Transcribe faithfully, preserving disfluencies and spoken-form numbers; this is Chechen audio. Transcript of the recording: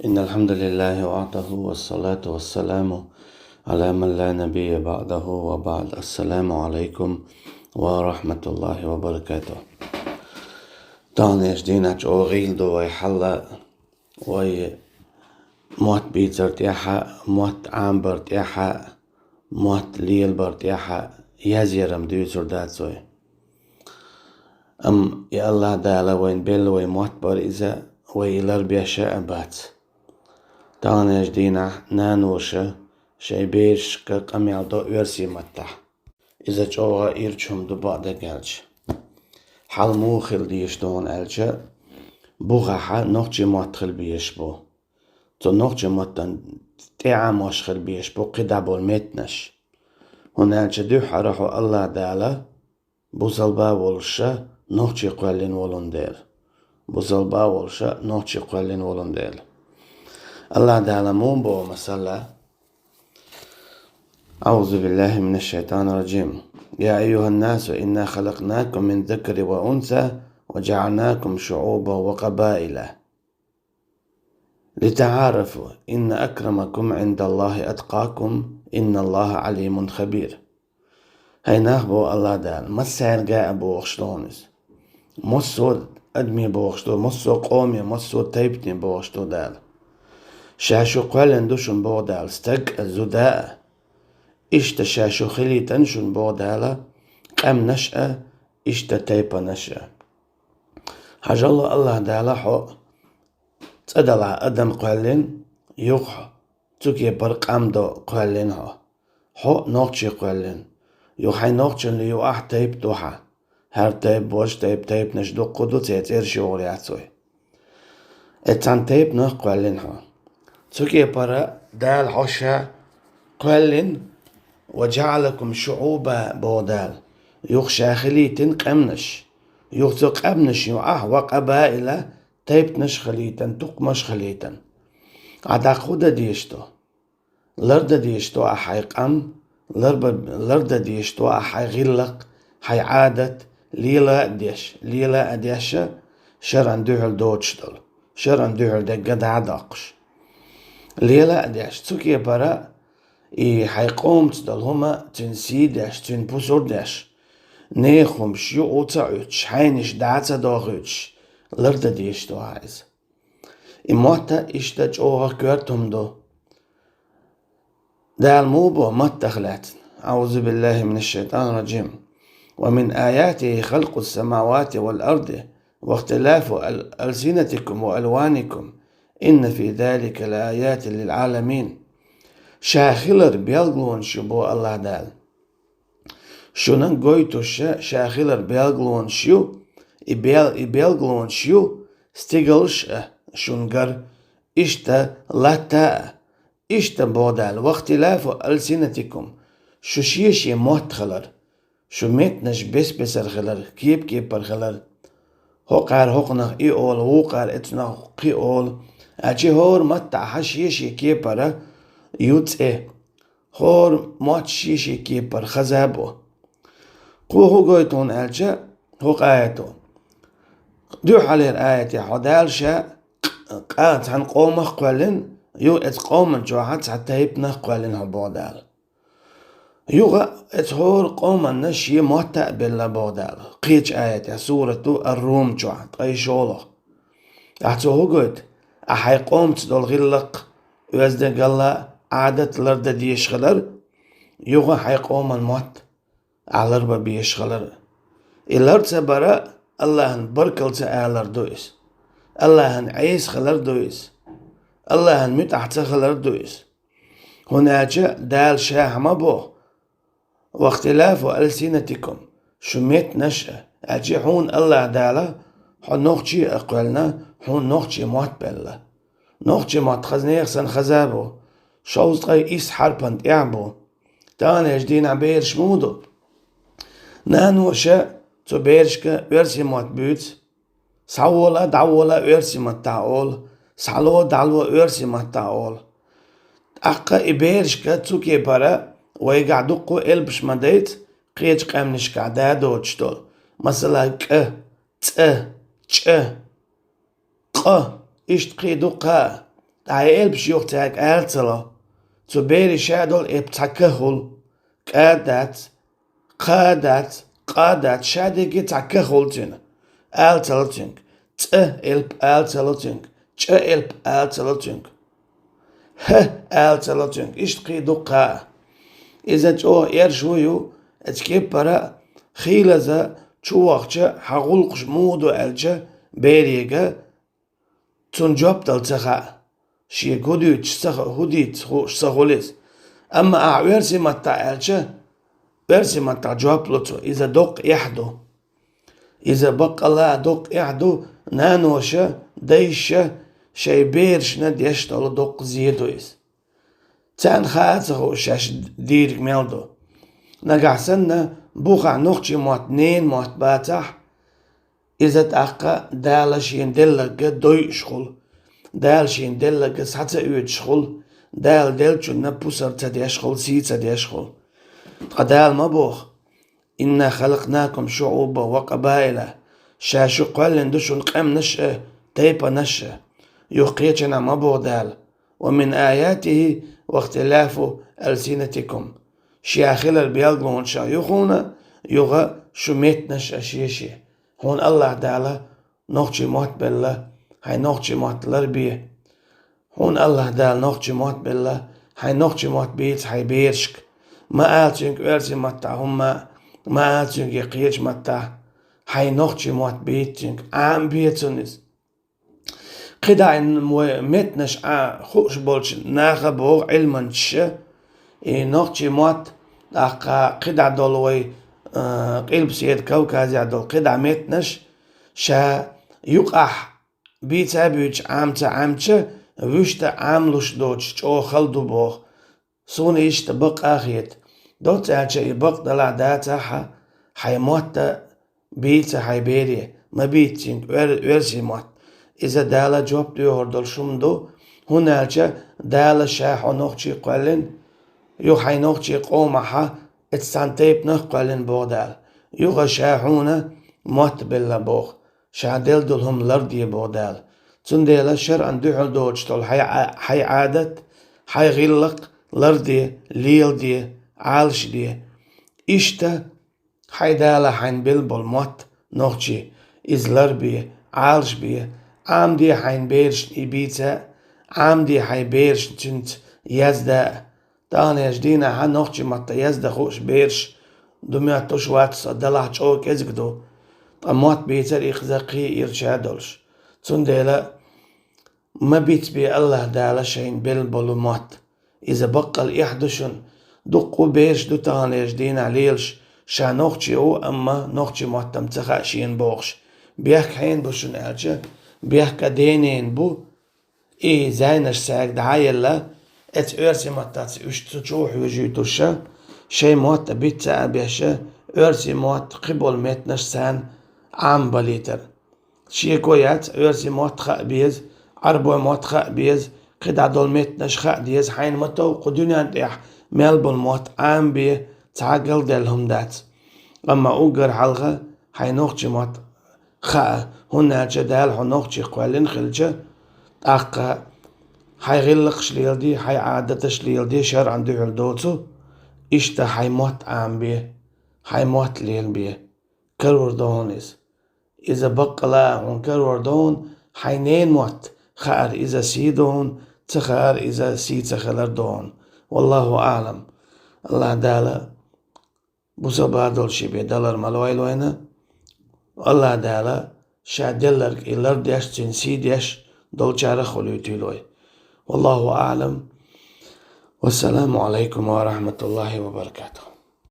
إن الحمد لله وحده والصلاة والسلام على من لا نبي بعده وبعد. السلام عليكم ورحمة الله وبركاته. Таханарча дийнахьа чӀогӀа гӀийла ду вай хьал, вай мотт бийцар тӀехьа, мотт Ӏамбар тӀехьа, мотт лелабар тӀехьа язъярам дуьйцур дац вай. Амма и АллахӀ Дала вайна белла вай мотт бар иза, вай и ларбеш а бац. Таханарча дийнахьа наноша шайн берашка къамел до оьрсийн маттахь. Иза чӀогӀа ирча хӀума ду бакъдерг аьлча. Хьал муха хила дезаш ду хьуна аьлча, бухахьа нохчийн мотт хила безаш бу. Цу нохчийн маттан тӀеӀамош хила безаш бу кхидӀа болу меттанаш. ХӀунда аьлча дуьххьара хьо АллахӀ Дала бусалба волуша нохчий кхоьллина волун дела. Бусалба волуша нохчий кхоьллина волун дела. АллахӀ Дала муха боху масала: أعوذ بالله من الشيطان الرجيم. يا أيها الناس إنا خلقناكم من ذكر وأنثى وجعلناكم شعوبا وقبائل لتعارفوا إن أكرمكم عند الله أتقاكم إن الله عليم خبير. ХӀай нах, боху АллахӀ Дала, массаьрга а бохуш ду хьуна иза. Массо а адаме бохуш ду, массо а къоме, массо а тайпане бохуш ду Дала. Ша шу кхоьллина ду шуна, боху Дала, стаг а, зуда а. Иштта ша шу хилийтина шуна, боху Дала, къаьмнаш а, иштта тайпанаш а. Хьажал, АллахӀ Дала хьо цӀа далахь адам кхоьллина, юха хьо цу кепара къам до кхоьллина хьо. Хьо нохчий кхоьллина. Юха хьайн нохчалла юкъахь тайпа ду хьан. ХӀара тайпа, важа тайпа, тайпанаш дуккха ду, церан цӀераш йогӀур яц вай. Э, цхьана тайпанах кхоьллина хьо. Цу кепара Дала хьо ша кхоьллина, وجعلكم شعوبا, боху Дала. Юха ша хилийтина къаьмнаш. Юха цу къаьмнаш юкъахь, وقبائل, тайпанаш хилийтина, тукхамаш хилийтина. Ахь дӀа хӀун дан дезаш ду? Лардан дезаш ду ахь хьайн къам, ларба-, лардан дезаш ду ахь хьайн гӀиллакх, хьайн Ӏадат, лела а деш, лела а деш, шарӀан дуьхьал доцуш долу, шарӀан дуьхьал дерг дӀа а доккхуш. Лела а деш, цу кепара и хьайн къомаца долу хӀума, цуьнан сий деш, цуьнан пусар деш, нехан хӀумаш юкъа ца Ӏуьттуш, хьайнаш дӀа ца дохуьйтуш, лардан дезаш ду ахь иза. И мотт а иштта чӀогӀа коьрта хӀума ду. Дала муха боху маттах лаьцна: أعوذ بالله من الشيطان الرجيم. ومن آياته خلق السماوات والأرض واختلاف أل-، ألسنتكم وألوانكم إن في ذلك لآيات للعالمين. Ша хилар белгалонаш ю, боху АллахӀ Дала. Шуна гойтуш ша хилар белгалонаш ю, и бел-, и белгалонаш ю стигалш а шуна гар, иштта латта а, иштта боху Дала: واختلاف ألسنتكم, шу шен-шен мотт хилар, шу меттанаш бес-бесара хилар, кеп-кепара хилар. ХӀокхара хӀокхунах и олу, вукхара эцунах кхин олу. Аьлча хӀора маттахь шен-шен кепара ю цӀе. ХӀора мотт шен-шен кепара хаза бу. Кхо хӀун гойту хьуна аьлча, хӀокху аято. Дуьххьалера аятехь хьо Дала ша къа-, цхьана къомах кхоьллина, юха эцу къоман чохь цхьа тайпанах кхоьллина хьо, боху Дала. Юха эцу хӀора къоманна шен мотт а белла, боху Дала. Кхечу аятехь, сурату Ар-Рум чохь, ткъе шолгӀа. Ахь цо хӀун гойту? Ахь хьайн къомаца долу гӀиллакх, оьздангалла, Ӏадат лардан дезаш хилар, юха хьайн къоман мотт ахь ларбан безаш хилар. И лар ца бара АллахӀан баркалла ца алар ду иза. АллахӀан Ӏеса хилар ду иза. АллахӀан муьтӀахь ца хилар ду иза. ХӀунда аьлча Дала ша хьан ма боху: واختلاف ألسنتكم, шу меттанаш а, аьлча хьуна АллахӀ Дала хьо нохчи а кхоьллина, хьуна нохчи мотт белла. Нохчи мотт хаза нехан санна хаза бу, шовзткъе исс хьарпан тӀехь бу. Таханарчу дийнахь бераш муха ду? Наноша цу берашка оьрсийн мотт буьйцу. Схьавола, дӀавола оьрсийн маттахь олу, схьало, дӀало оьрсийн маттахь олу. ТӀаккха и берашка цу кепара вайгахь дуккха а элпаш ма дайца, кхечу къаьмнашкахь да доцуш долу. Масала, кӀа, цӀа, чӀа, къа, иштта кхин дуккха а. ТӀаккха элпаш юха цаьрга ала ца ло. Цу берий ша долу элп цхьа ка хуьлу. КӀа дац, кха дац, къа дац, ша дерриге цхьа ка хуьлу цуьнан. Ала ца ло цуьнга. ЦӀа элп ала ца ло цуьнга. ЧӀа элп ала ца ло цуьнга. Х ала ца ло цуьнга. Иштта кхин дуккха а. Иза чӀогӀа эрш ву ю, эцу кеппара а, хийлаза чу вахча, хьан гӀуллакхаш муха ду аьлча, берега, цунна жоп дала ца хаьа. Шега хӀун дуьйцуш ца ху-, хӀун дийца хууш ца хуьлу иза. Амма ахьа оьрсийн маттахь аьлча, оьрсийн маттахь жоп лу цо, иза доккха эхь ду. Иза баккъалла а доккха эхь ду, наноша, дайша шайн берашна деш долу доккха зен ду иза. Царна хаа а ца хууш шаьш дийриг мел ду. Нагахь санна, бухахь нохчийн мотт ненан мотт бацахь, иза тӀаккха Дала шена делларг дойуш хуьлу. Дала шена делларг схьа ца оьцуш хуьлу. Дала деллачунна пусар ца деш хуьлу, сий ца деш хуьлу. Ткъа Дала ма боху: «Инна халакънакум шуӀубан ва къабаила». Ша шу кхоьллина ду шуна къаьмнаш а, тайпанаш а. Юха кхечанхьа ма боху Дала: «Ва мин аятихи вахтилафу алсинатикум». Шен хилар билгалонаш а ю хьуна, юха шу меттанаш а шен-шен. Хьуна АллахӀ Дала нохчийн мотт белла, хьайн нохчийн мотт ларбе. Хьуна АллахӀ Дала нохчийн мотт белла, хьайн нохчийн мотт бийца хьайн берашка. Ма ала цуьнга оьрсийн маттахь хӀумма а, ма ала цуьнга кхечу маттахь. Хьайн нохчийн мотт бийца цуьнга, Ӏамабе цунна иза. КхидӀа вай меттанаш Ӏа хууш болчу наха боху Ӏилманчаша, и нохчийн мотт тӀаккха кхидӀа долу вай, а, Къилбаседа Кавказехь долу кхидӀа меттанаш ша юкъахь бийца а буьйцуш Ӏама ца Ӏамча, вуьшта Ӏамалуш доцуш чӀогӀа хала ду боху. Суна иштта бакъ а хета. Доцца аьлча, и бакъ далахь дацахь а, хьайн мотт а бийца хьайн бере, ма бийца цуьнга оьр-, оьрсийн мотт. Иза Дала жоп доьхур долуш хӀума ду, хӀунда аьлча Дала ша хьо нохчий кхоьллина, юха хьайн нохчийн къомахь а, эцу цхьана тайпанах кхоьллина боху Дала. Юха ша хьуна мотт белла боху. Ша делла долу хӀума ларде боху Дала. Цундела шарӀан дуьхьал доцуш долу хьайн Ӏа-, хьайн Ӏадат, хьайн гӀиллакх ларде, леладе, Ӏалашде. Иштта хьайн Дала хьайна белла болу мотт нохчийн, иза ларбе, Ӏалашбе, Ӏамаде хьайн берашна и бийца а, Ӏамаде хьайн берашна цуьнца язда а. Таханлерчу дийнахь нохчийн матта язда хууш бераш ду моьттуш вац со, далахь чӀогӀа кӀезиг ду. Ткъа мотт бийцар и кхуза кхин ирча а долуш. Цундела ма бицбе АллахӀ Дала шайна белла болу мотт. Иза баккъал эхь ду шуна. Дуккха бераш ду таханлерчу дийнахь лелаш, ша нохчи ву, амма нохчийн мотт-м ца хаьа шена бохуш. Бехк хьенан бу шуна аьлча, бехк а денен бу, и зайнаш цаьрга дӀа а елла, эцу оьрсийн маттаца уьш цу чу хьоьжуьйтуш, шайн мотт а бицца а беш, оьрсийн мотт кхиболу меттанаш царна Ӏамабалийтар. Шеко яц, оьрсийн мотт хаа беза, Ӏарбойн мотт хаа беза, кхидӀа долу меттанаш хаа деза, хьайна ма тов кху дуьнен тӀехь мел болу мотт Ӏамабе, цхьа а галдаьлла хӀума дац. Амма уггар хьалха хьайн нохчийн мотт хаа, хӀунда аьлча Дала хьо нохчи кхоьллина хилча, тӀаккха хьайн гӀиллакхаш леладе, хьайн Ӏадаташ леладе, шарӀан дуьхьал доцу, иштта хьайн мотт Ӏамабе, хьайн мотт лелабе. Карор ду хьуна иза. Иза баккъала а хьуна карор ду хьуна, хьайн ненан мотт хаар иза сий ду хьуна, ца хаар иза сий ца хилар ду хьуна. Валлаху аӀлам. АллахӀ Дала бусалба долуш бен далар ма лойла вайна. АллахӀ Дала ша делларг и лардеш, цуьнан сий деш долчарах хуьлуьйтийла вай. Валлаху аӀлам. Вассаламу Ӏалайкум ва рахьматуллахӀи ва баракатухӀ.